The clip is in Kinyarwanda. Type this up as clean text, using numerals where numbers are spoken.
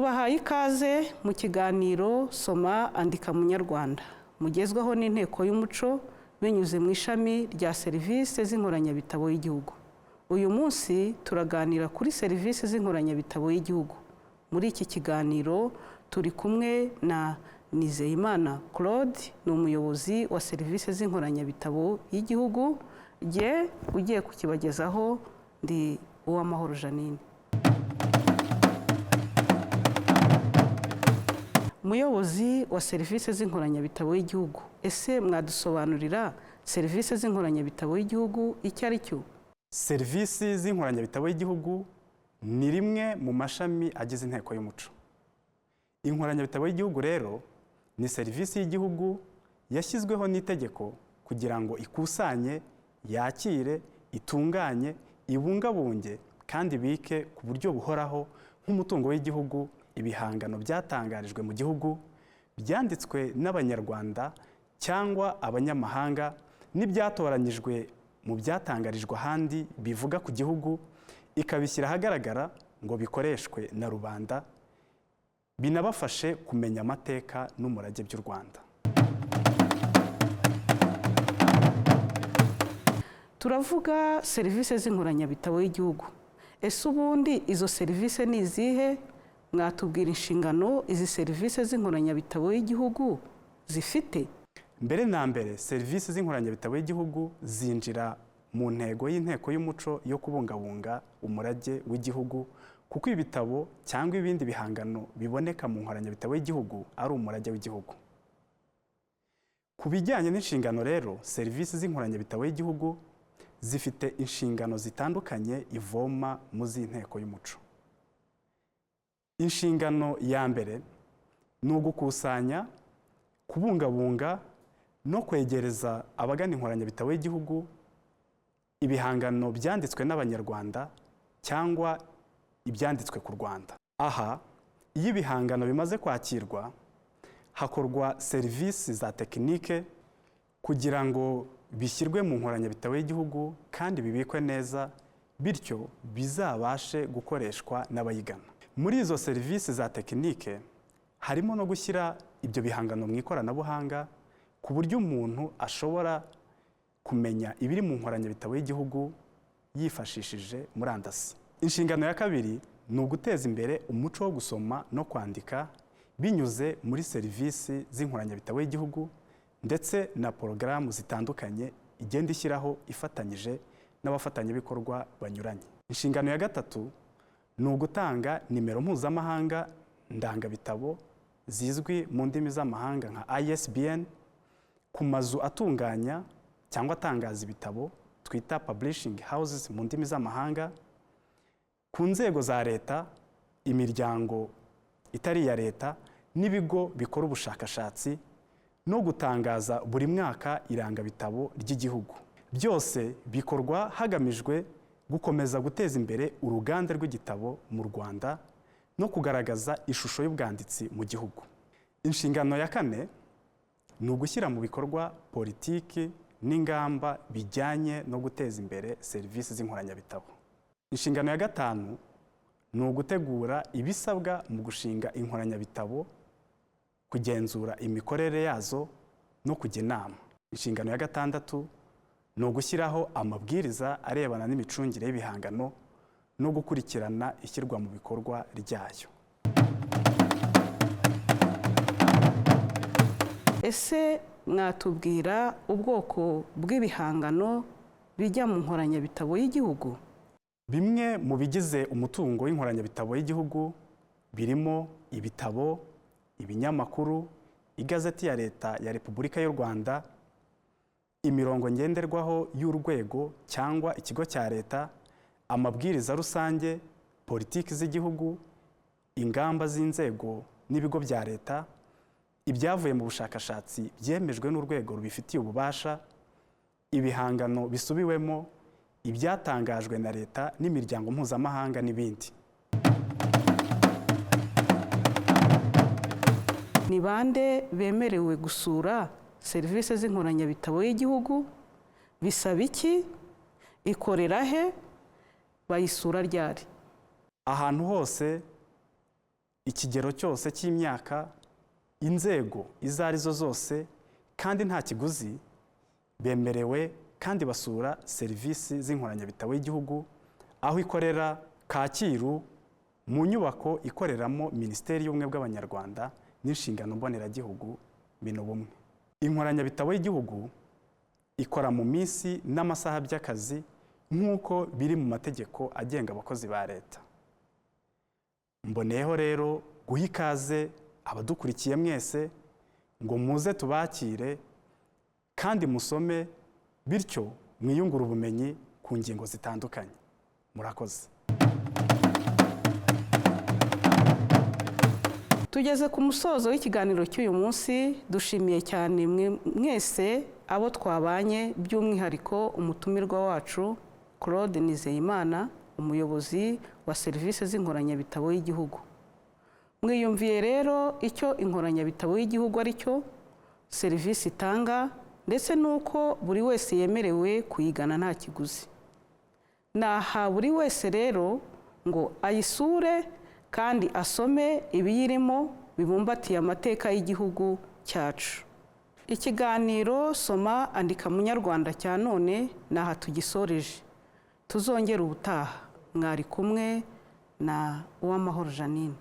Tubahaye ikaze mu kiganiro Soma Andika Munyarwanda, mugezwaho n'Inteko y'Umuco binyuze mu ishami rya serivisi z'inkoranyabitabo y'igihugu. Uyu munsi turaganira kuri serivisi z'inkoranyabitabo y'igihugu. Muri iki kiganiro turi kumwe na Nizeyimana Claude, ni umuyobozi wa serivisi z'inkoranyabitabo y'igihugu. Jye ugiye kukibagezaho ndi Uwamahoro Jeannine. Umuyobozi wa serivisi z'inkoranyabitabo y'igihugu, ese mwadusobanurira serivisi z'inkoranyabitabo y'igihugu icyo ari cyo? Serivisi z'inkoranyabitabo y'igihugu ni rimwe mu mashami agize Inteko y'Umuco. Inkoranyabitabo y'igihugu rero ni serivisi y'igihugu yashyizweho n'itegeko kugira ngo ikusanye, yakire, itunganye, ibungabunge kandi ibike ku buryo buhoraho nk'umutungo w'igihugu ibihangano byatangarijwe mu gihugu, byanditswe n'Abanyarwanda cyangwa abanyamahanga, n'ibyatoranyijwe mu byatangarijwe ahandi bivuga ku gihugu, ikabishyira ahagaragara ngo bikoreshwe na rubanda, binabafashe kumenya amateka n'umurage by'u Rwanda. Turavuga serivisi z'inkoranyabitabo y'igihugu. Ese ubundi izo serivisi ni izihe? Mwatubwira inshingano izi serivisi z'inkoranyabitabo y'igihugu zifite? Mbere na mbere, serivisi z'inkoranyabitabo y'igihugu zinjira mu ntego y'Inteko y'Umuco yo kubungabunga umurage w'igihugu, kuko ibitabo cyangwa ibindi bihangano biboneka mu nkoranyabitabo y'igihugu ari umurage w'igihugu. Ku bijyanye n'inshingano rero, serivisi z'inkoranyabitabo y'igihugu zifite inshingano zitandukanye ivoma mu z'Inteko y'Umuco. Inshingano ya mbere ni ugukusanya, kubungabunga no kwegereza abagana inkoranyabitabo y'igihugu ibihangano byanditswe n'Abanyarwanda cyangwa ibyanditswe ku Rwanda. Aha, iyo ibihangano bimaze kwakirwa, hakorwa serivisi za tekinike kugira ngo bishyirwe mu nkoranyabitabo y'igihugu kandi bibikwe neza, bityo bizabashe gukoreshwa n'abayigana. Muri izo serivisi za tekinike harimo no gushyira ibyo bihangano mu ikoranabuhanga, ku buryo umuntu ashobora kumenya ibiri mu nkoranyabitabo y'igihugu yifashishije murandasi. Inshingano ya kabiri ni uguteza imbere umuco wo gusoma no kwandika binyuze muri serivisi z'inkoranyabitabo y'igihugu ndetse na porogaramu zitandukanye igenda ishyiraho ifatanyije n'abafatanyabikorwa banyuranye. Inshingano ya gatatu ni ugutanga nimero mpuzamahanga ndangabitabo zizwi mu ndimi z'amahanga nka ISBN ku mazu atunganya cyangwa atangaza ibitabo twita publishing houses mu ndimi z'amahanga, ku nzego za leta, imiryango itari iya leta n'ibigo bikora ubushakashatsi, no gutangaza buri mwaka irangabitabo ry'igihugu. Byose bikorwa hagamijwe gukomeza guteza imbere uruganda rw'igitabo mu Rwanda no kugaragaza ishusho y'ubwanditsi mu gihugu. Inshingano ya kane ni ugushyira mu bikorwa politiki n'ingamba bijyanye no guteza imbere serivisi z'inkoranyabitabo. Inshingano ya gatanu ni ugutegura ibisabwa mu gushinga inkoranyabitabo, kugenzura imikorere yazo no kujya inama. Inshingano ya gatandatu ni ugushyiraho amabwiriza arebana n'imicungire y'ibihangano no gukurikirana ishyirwa mu bikorwa ryayo. Ese mwatubwira ubwoko bw'ibihangano bijya mu nkoranyabitabo y'igihugu? Bimwe mu bigize umutungo w'inkoranyabitabo y'igihugu birimo ibitabo, ibinyamakuru, igazeti ya Leta ya Repubulika y'u Rwanda, imirongo ngenderwaho y'urwego cyangwa ikigo cya leta, amabwiriza rusange, politiki z'igihugu, ingamba z'inzego n'ibigo bya leta, ibyavuye mu bushakashatsi byemejwe n'urwego rubifitiye ububasha, ibihangano bisubiwemo, ibyatangajwe na leta n'imiryango mpuzamahanga n'ibindi. Ni bande bemerewe gusura serivisi z'inkoranyabitabo y'igihugu? Bisaba iki? Ikorera he? Bayisura ryari? Ahantu hose Ikigero cyose cy'imyaka, inzego izo arizo zose, kandi nta kiguzi, bemerewe kandi basura serivisi z'inkoranyabitabo y'igihugu aho ikorera Kacyiru, mu nyubako ikoreramo Minisiteri y'Ubumwe bw'Abanyarwanda n'Inshingano Mboneragihugu, Minubumwe. Inkoranyabitabo y'igihugu ikora mu minsi n'amasaha by'akazi nk'uko biri mu mategeko agenga abakozi ba leta. Mboneyeho rero guha ikaze abadukurikiye mwese ngo muze tubakire kandi musome, bityo mwiyungure ubumenyi ku ngingo zitandukanye. Murakoze. Tugeze ku musozo w'ikiganiro cy'uyu munsi. Dushimiye cyane mwese abo twabanye, by'umwihariko umutumirwa wacu Claude Nizeyimana, umuyobozi wa serivisi z'inkoranyabitabo y'igihugu. Mwiyumviye rero icyo inkoranyabitabo y'igihugu ari cyo, serivisi itanga, ndetse n'uko buri wese yemerewe kuyigana nta kiguzi. Naha buri wese rero ngo ayisure kandi asome ibiyirimo bibumbatiye amateka y'igihugu cyacu. Ikiganiro Soma Andika Munyarwanda cya none ni aha tugisoreje. Tuzongera ubutaha. Mwari kumwe na Uwamahoro Jeannine.